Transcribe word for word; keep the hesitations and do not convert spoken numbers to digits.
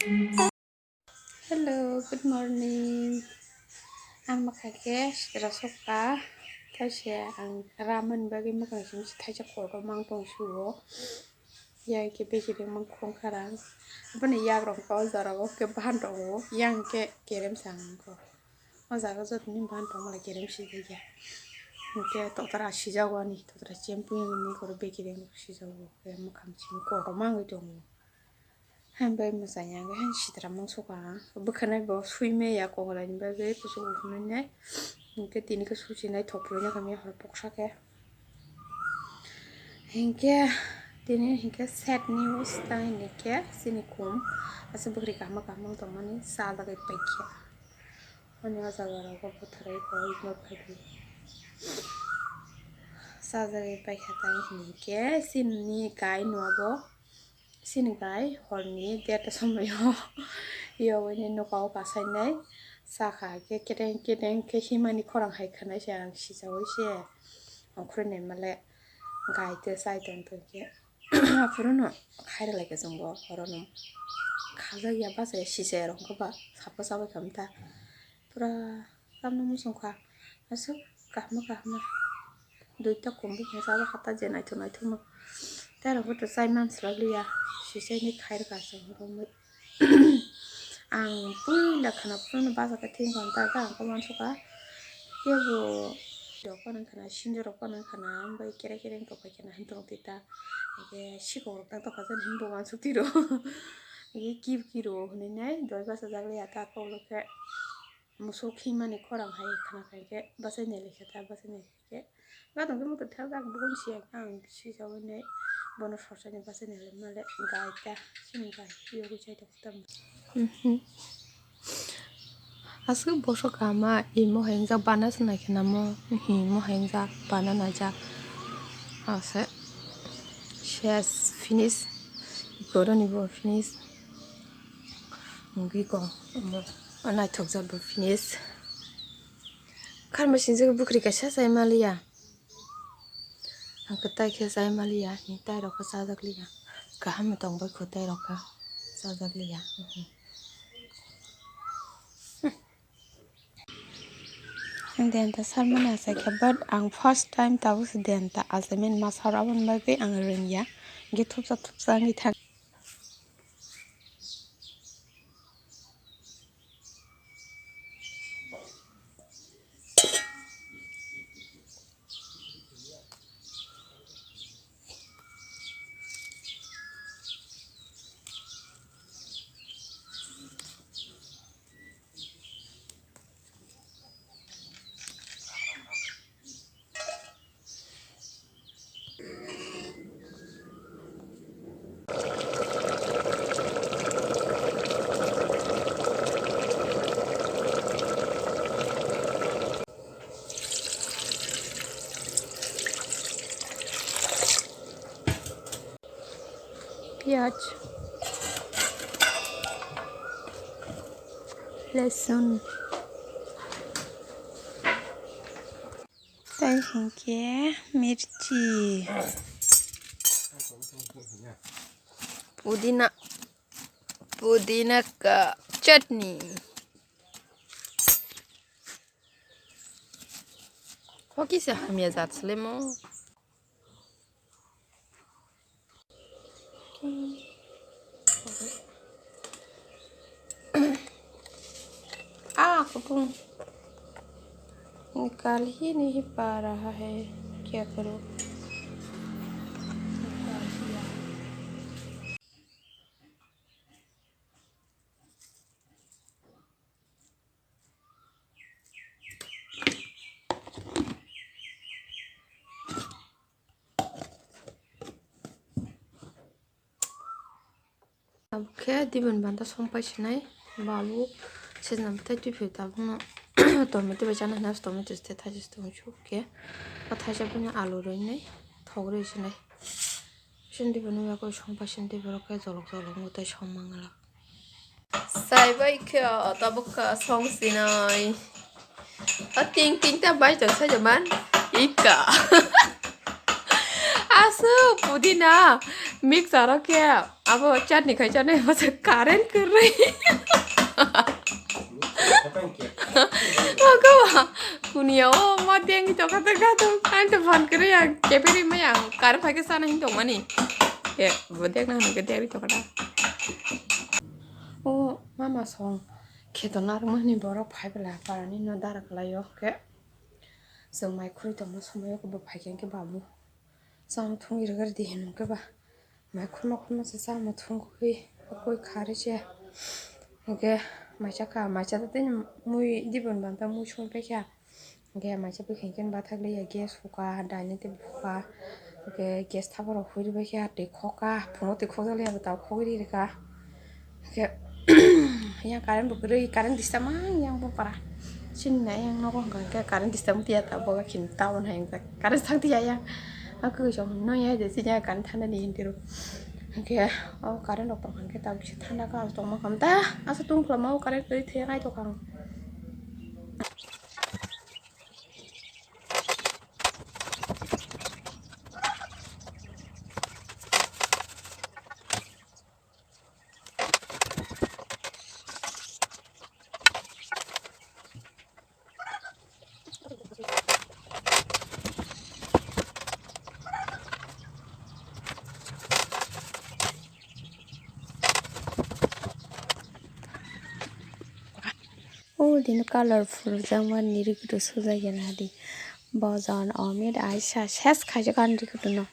Hello, good morning. Ang mwkhang khe sitra sokha, tei se ang ramani bagwi mwkhang simi se thaisa kotor mang tong sugo. Yang khe besi rwngmang khong kharang. Aboni yagrok khe o jora o khe bahan tongo, yang khe kerem sa ang kho. O jaga jotoni bahan tongmani kerem sijak ya. Hwnkhe totra sijago ani, totra shampoo yang ni koro besi rwngmang sijago, khe mwkhang simi kotor mangwi tongo. Hambai mwsai yang khe sitra mung sukha. Bwkhanai bo sui maya kokrani bagwi kuchuk hwnwi nai. Hwnkhe tini khe suchi nai thok phuru nai khamya hor poksa khe. Hinkhe tini hinkhe set news tang hinkhe chini khum aswk bwkhri kahma kahma tongmani sa bagwi paikha. Ani o jaga rogo bwtharai koi no phaidi. Sa bagwi paikha tang hinkhe chini gai no abo. Chini gai horni deta somoio yogwini nokao kasainai sakha khe kedeng kedeng khe himani khorang hai khwnai se ang sijaui se ongkhorwi naimale gai tei chai tong tong khe aphuru no khairok lai khe chwng bo horo no khajak ya bachai sisai rok wngkha ba sabo chabai kha mtha pura tamno muchung kha aswk kahma kahma. Duita kombu hwnwi chajak kha ta je naithok naithokma. Tei aro bo to chai man swlak liya. Sisai ni khair kaisa romwi. Ang puila khwna phuru no baja khe thik wngkha ta ang khe uansukha. Kebo rok phano wngkha na sinjo rok phano wngkha na bai kere kere wngkha bai khwna hwn tong twi ta. Hwnkhe sikok rok ta tokha jani hwnwi bo uansuk twi rw. Hwnkhe kip kiro hwnwi nai doi bachajak liya ta kok rok khe. Musuk himani khorang hai khna khai khe bachai nai lai kha ta bachai nai khe. Gadon khe motor thang jak bukun siya ang sijawai nai bono sorsai ni bachai nai lai male gai ta chini gai yogwi chai tong tam. Mhm. Aswk bosok kaham imo hai wngjak bana se nai khe namo hi imo hai wngjak bana naijak ase ses finish boroni bo finish. Wngwi kok omo naithokjak bo finish. Kharma sinjak bwkhri kaisa chai maliya. Ang kwtai khe chai maliya, ni tai rok khe chajak liya. Kaham tong bai kho tai rok khe chajak liya. Ang denta sarmani achaikha, but ang first time tabuk se denta achaimani ma sar aboni bagwi ang rwngya. Hwnkhe thupsa thupsa wngwi thang. Piyaj, lesun, tei hinkhe mirchi, pudina, pudina ka chutney. Kokisa hamya jat selemo. Ah, kupung. Nikal hi nahi pa raha hai. Kya karu? Abo khe dibon banda song pai sinai, balu sejna bwthai twi phai tabukno tomato bai chana hwnwi tomato se thaisa se tong su khe o thaisa phano alu rwi nai thok rwi sinai. Sindi phano yakui song pai sindi borok khe jolok jolok mwtai song mangala. Sai bai khe o tabuk kha song sinai. O ting ting ta bai tong sai man ika. A Asu pudina mix aro khe abo chutney khai chutney masa current kwrwi. Ogo kuniya o ma deng to kata kata kan to phan kwrwi ang keperi ma yang current phai khe sana hin tong mani. Ke bo deng na ke deng to kata. O mama song kheto narwkmani borok phai bwla parani no dara kwlaio khe. Chwng mai khurui tongma somoio khe bo phai khe babu. Chama thungwi rwgwrdi hinwi khe ba. Mai khurma khurma se chama thungwi khe kharwi se. Hwnkhe maisa kha, maisa tei mui dibon banta mui songwi paikha. Hwnkhe maisa bwkhani khe bathakliya gas huka, daini tei bukha. Hwnkhe gas thaborok hurwi baikha, twi khokha, phungo twi khokjakliya bo tabuk khogwi rikha. Hwnkhe yang current bo kwrwi, current disturb mang yang bo para. Chini na yang nogo hwnkha hwnkhe current disturb wngtwi ya tabuk khin town hai hwnkhe current thang twi ya yang. Ang kwchwng no ya je chini current thana ni hintiro. Hwnkhe o current rok tong kha hwnkhe tabuk se thanda kha tongma kha ta asa tungphla ma o current kwrwi thwi ya nai tong kha ang. O dino colorful jangma niri kutu sujak ya nadi. Bojon omit aisa ses khaijak ani kutu no.